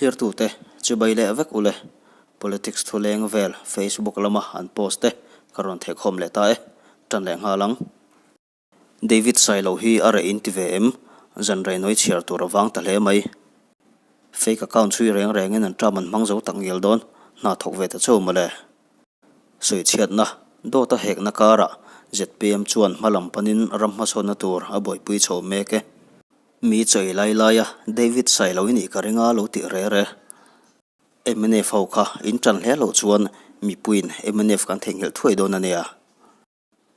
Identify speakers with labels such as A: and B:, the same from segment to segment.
A: Thlirtute chibai leh vek ule. Politics thu leng vel Facebook lama an post te ka rawn thehkhawm leh ta e. Tan leh nghal ang. David Sailo hi a reh in ti ve em? Zan rei nawi chhiar tur a vang ta hle mai. Fake account chhui reng rengin an term an hmang zo tak ngial dawn, hna thawk ve ta cheu mawle. Sawichhiatna, dawt a hekna karah zpm chuan hma lam panin ram hmasawnna tur a buaipui chho mek e. Mi chawi lai laia David Sailo i nih ka ring a lo tih re re. Mnf ho kha in tan hle loh chuan mipuiin mnf kan theihnghilh thuai dawn a nia.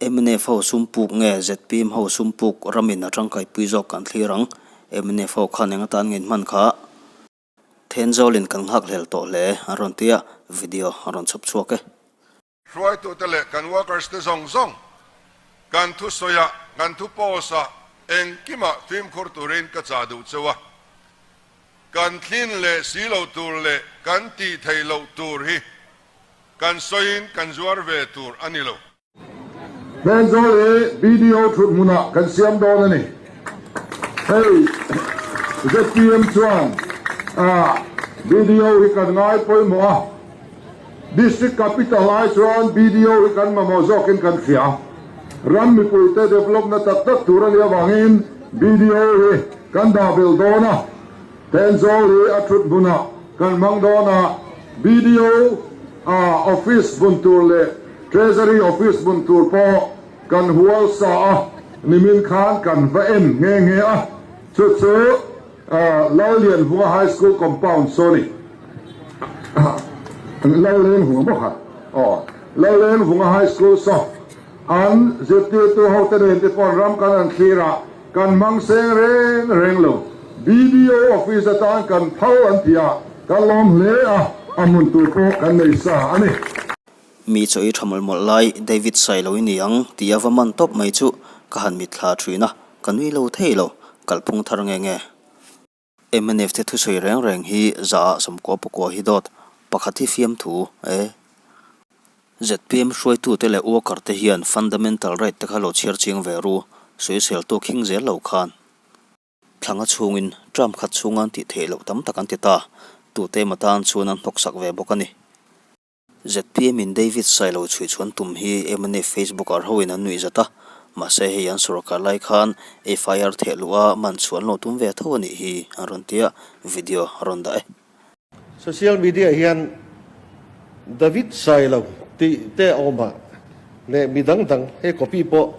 A: Mnf ho sum puk nge zpm ho sum puk ramin a tangkaipui zawk kan thlir ang. Mnf ho khan eng atan nge in hman kha? Thenzawlin kan nghakhlel tawh hle an rawn ti a, video a rawn chhawp chhuak e.
B: Hruaitute leh kan workers te zawng zawng kan thusawiah, kan thu post ah engkimah fimkhur turin ka chah duh cheu a. Kan thlin leh si lo tur leh kan tih theih loh tur hi kan sawiin kan zuar ve tur a ni lo.
C: Thenzawl hi BDO thut hmunah kan siam dawn a ni. Hei zpm chuan BDO hi kan ngai pawimawh a, District Capital ai chuan BDO hi kan mamawh zawkin kan hria. Ram mipuite develop na tak tak tur a nih avangin BDO hi kan dah belh dawn a. Thenzawl hi a thut hmunah kan hmang dawn a, BDO office hmun tur leh Treasury office hmun tur pawh kan hual sa a, nimin khan kan va en nghe nghe a, chu chu Lallianvunga High School compound saw ni. Lallenvunga maw kha? Aw, Lallenvunga High School saw an zirtirtu hote nen te pawh ram kan han thlir a, Kan hmang seng reng reng lo. BDO office atan kan phal an ti a, ka lawm hle a, a hmun tur pawh kan nei sa a ni.
A: Mi chaw i tha mawlh mawlh lai David Sailo i ni ang tih a va man tawp mai chu ka han mitthla thin a, ka nui lo thei lo, kalphung thar nge nge. Mnf te thusawi reng reng hi zaah sawmkua pakua hi dawt pakhat hi fiamthu e. Zpm hruaitute leh worker te hian fundamental right te kha lo chhiar chiang ve ru, sawisel tawk hing zel lo khan. Thlanga chhungin term khat chhunga an tih theih loh tam tak an ti ta, tute emaw tan chuan an hnawksak ve bawk a ni. Zpm in David Sailo chhui chhuan tum hi mnf Facebooker ho in an nuih zat a, mahse hei an sorkar lai khan FIR theh luh a man chhuah an lo tum ve tho a nih hi an rawn ti a, video a rawn dah e.
D: Social media hian David Sailo tih te a awm a leh mi dang dang hei copy pawh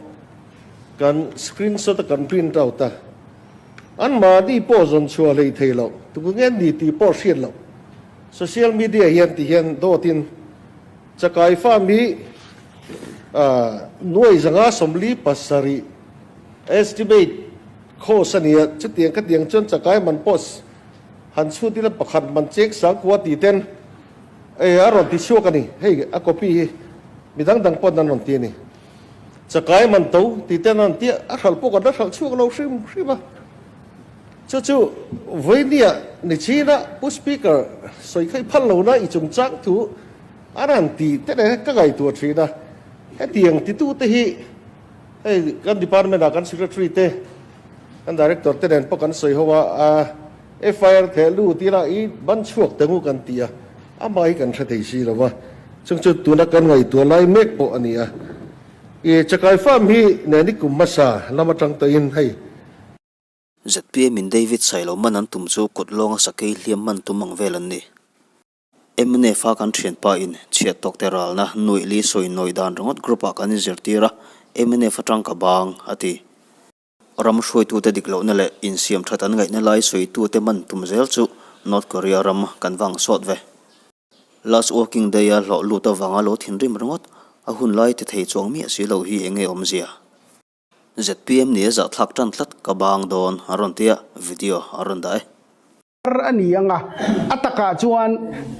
D: kan screenshot a kan print out a, anmahni pawh zawn chhuah hlei thei loh, tunge ni tih pawh hriat loh. Social media hian ti hian dawtin chakai farm hi nuai zanga 47 estimate cost a ni a, chutiang khatiang chuan chakai man pawh han chhut ila pakhat man chek sangkua tih ten a rawn ti chhuak a ni, hei a copy hi mi dang dang pawn an rawn ti a ni. Chakai man to tih ten an rawn ti a, a hralh pawh kan la hralh chhuak lo hrim hrim a. Chu chu vawinia ni china Pu Speaker sawi kha i phal lo na i chungchang thu an han ti te leh ka ngaihtuah thin a, hetiang titute hi hei kan department ah kan secretary te kan director te nen pawh kan sawi ho a, FIR theh lut ila i ban chhuak teng u kan ti a, amah hi kan hre thei si lo va, chung chu tuna kan ngaihtuah lai mek pawh a ni a. I chakai farm hi nen i kum hmasa lam atang tawhin hei.
A: Zpm in David Sailo man an tum chu kut lawnga sakei hliam man tum ang vel an ni. Mnf a kan thianpa in chhiat tawk te ralna nuih li sawi nawi dan ringawt group ah kan inzirtir a, mnf atang ka bang, a ti. Ram hruaitute dik lohna leh insiam that an ngaihna lai sawitute man tum zel chu North Korea ram kan vang sawt ve. Last working day a hlawh lut avanga lo thinrim ringawt, a hun lai ti thei chuang miah si lo hi enge awmzia? Zpm nia zahthlak tan tlat ka bang dawn a rawn tia video a rawn dah e.
E: Thar a ni ang a, a takah chuan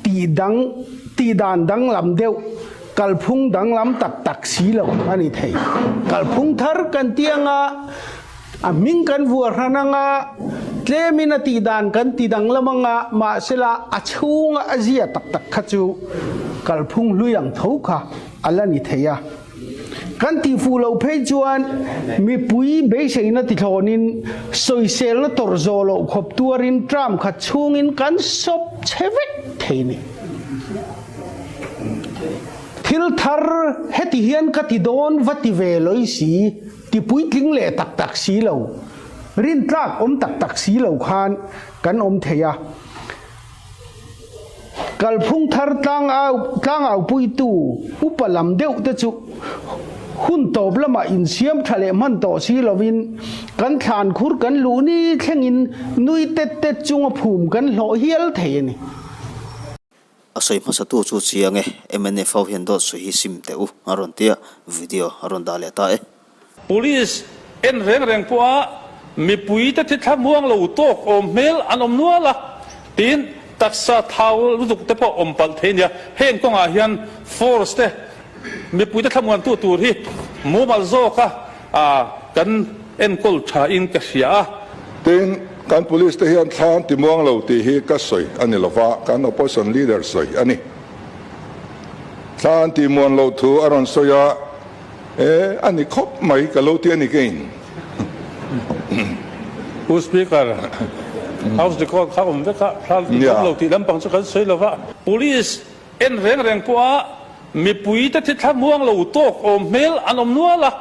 E: tih dang, tih dan danglam deuh, kalphung danglam tak tak si lo a ni thei. Kalphung thar kan ti ang a, a hming kan vuah hran ang a, tlemin a tih dan kan ti danglam ang a, mahsela a chhunga a zia tak tak kha chu kalphung hlui ang tho kha a la ni thei a. Kan tihfuh loh phei chuan mipui beiseina tithlawnin sawiselna tawrh zawh loh khawp tuarin term khat chhungin kan sawp chhe vek thei a ni. Thil thar heti hian ka ti dawn va ti ve lawih si, ti puitling leh tak tak si lo, rintlak awm tak tak si lo khan kan awm thei a. Kalphung thar tlangaupuitu upa lam deuh te chu hun tawp lamah insiam tha leh hman tawh si lovin kan thlan khur kan luh ni thlengin nui tet tet chunga phum kan hlawh hial thei a ni.
A: A sawi hmasatu chu chiang e, mnf ho hian dawt sawi hi sim teh u a rawn tia video a rawn dah leh ta e.
F: Police en reng reng pawha mipuite thi thlamuang lo tawk awm hmel an awm nual a, tin taksa thau lutuk te pawh awm palh thei nia. Heng kawngah hian force te mipuite thlamuantu tur hi mumal zawka kan enkawl tha in ka hria a.
B: Tin, kan police te hian thla an ti muang lo tih hi ka sawi a ni lova, kan opposition leader sawi a ni. Thla an tih muan loh thu a rawn sawi a. E, a ni khawp mai, ka lo ti a ni keiin.
F: Pu Speaker, House record kha awm vek a, thla ti awm lo tih lampang chu kan sawi lo va. Police en reng reng pawha mipuite thi thlamuang lo tawk awm hmel an awm nual a,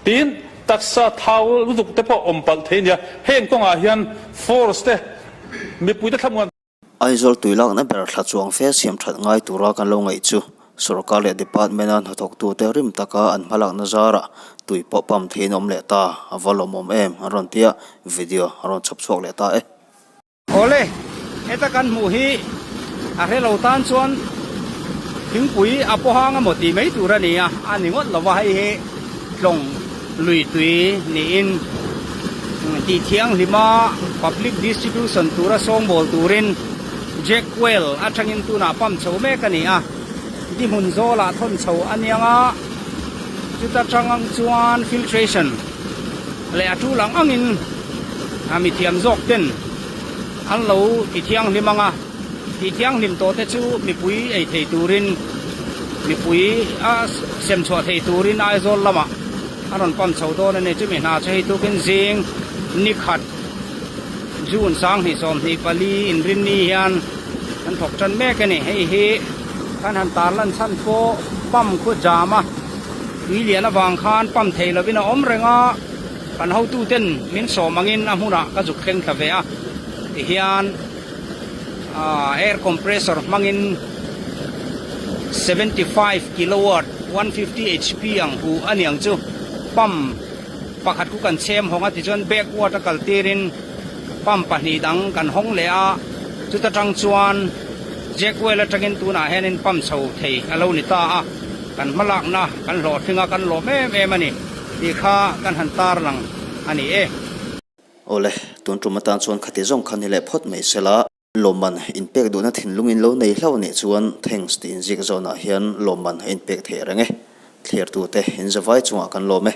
F: tin taksa thau lutuk te pawh awm palh thei nia. Heng kawngah hian force te mipuite thlamuan.
A: Aizawl tui lakna ber thla chuang fe siam that ngai tura kan lo ngaih chu sorkar leh department-a hnathawktute rim taka an hmalakna zarah tui pawh pump theiin a awm leh ta, a va lawmawm em an rawn ti a, video a rawn chhawp chhuak leh ta e.
G: Awle, heta kan hmuh hi a hre lo tan chuan thingpui a pawhang emaw tih mai tur a ni a, a ni ngawt lova hei hi tlawng lui tui niin tih thianghlima public distribution tura sawngbawl turin Jack Well atangin tunah pump chho mek a ni a, di hmun zawlah thawn chho a niang a, chuta tang ang chuan filtration leh a tul ang angin mi thiam zawk ten an lo ti thianghlim ang a. Tih thianghlim tawh te chu mipui ei thei turin, mipui a sem chhuah thei turin Aizawl lamah a rawn pump chho dawn a ni. Chumi hna chu hei tukin zing ni khat June 2024 inrinni hian an thawk tan mek a ni. Hei hi kan han tarlan chhan pawh pump khu jam a, tui lian avang khan pump thei lovin a awm reng a, kan hotuten min sawm angin a hmunah ka zuk thleng thla ve a tihian. Air compressor hmangin 75 kilowatt 150 hp ang hu a niang chu pump pakhat khu kan chhem hawng a tichuan backward a kal tirin pump pahnih dang kan hawng leh a chuta tang chuan jack well atangin tunah hianin pump chho thei a lo ni ta a kan hmalakna kan hlawhtling a kan lawm em em a ni tih kha kan han tarlang a ni e.
A: Awle, tun tum atan chuan khati zawng kha ni leh phawt mai sela. Lawmman inpek duhna thinlung in lo nei hlauh anih chuan thanks tih inzik zawnah hian lawmman a inpek theih reng e. Thlertute in zavai chungah kan lawm e.